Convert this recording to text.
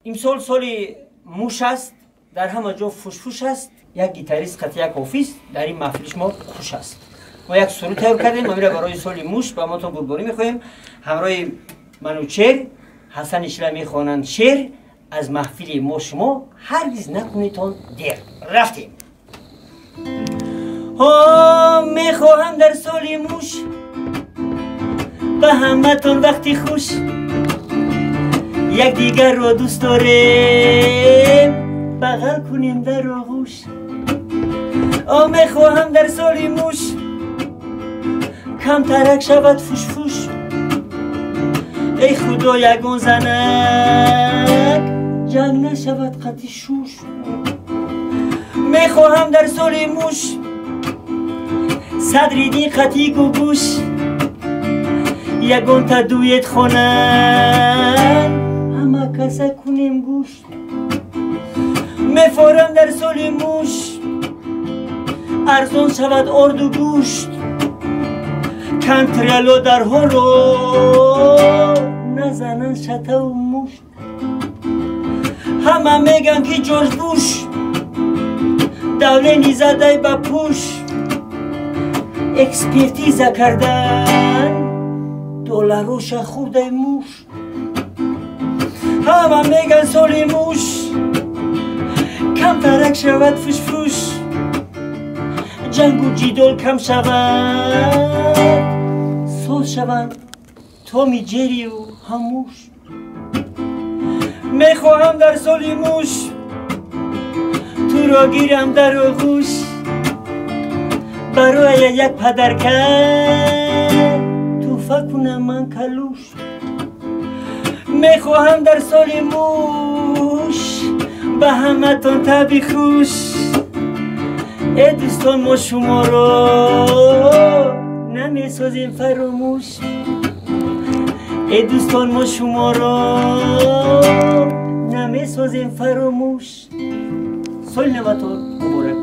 Имсол соли муш аст, дар ҳама ҷо фушфуш аст. Як гитарист қати як офис дар ин маҳфили шумо хуш аст. Мо як суруд тайёр кардем, амира барои соли муш ба мотон бурдборӣ мехоҳем. Ҳамроҳи Манучер Ҳасан Ишла мехонанд шеър. Аз маҳфили мо шумо ҳаргиз накунедтон дер. Рафтем. Мехоҳам дар соли муш ба ҳаматон вақти хуш, якдигарро дӯст дорем, бағал кунем дар оғӯш. О, мехоҳам дар соли муш камтарак шавад фушфуш. Эй худо, ягон занак ҷанг нашавад қати шуш. Мехоҳам дар соли муш Садриддин қати гугуш ягонта дует хонанд, ҳама каса кунем гӯш. Мефорам дар соли муш арзон шавад орду гӯшт, кантрало дарҳоро назананд шатаву мушт. Ҳама меган ки Ҷорҷ Буш давлени задай ба пӯш, экспертиза кардан доллароша хӯрдай муш. Ҳама меган соли муш камтарак шавад фушфуш, ҷангу ҷидол кам шавад, соз шаванд Томи Ҷерию ҳамуш. Мехоҳам дар соли муш туро гирам дар оғӯш, барои як падарка тӯҳфа кунам ман калуш. Мехоҳам дар соли муш ба ҳаматон таби хуш. Э дӯстон, мо шуморо намесозем фаромӯш. Э дӯстон, мо шуморо намесозем фаромӯш. Соли наватон муборак.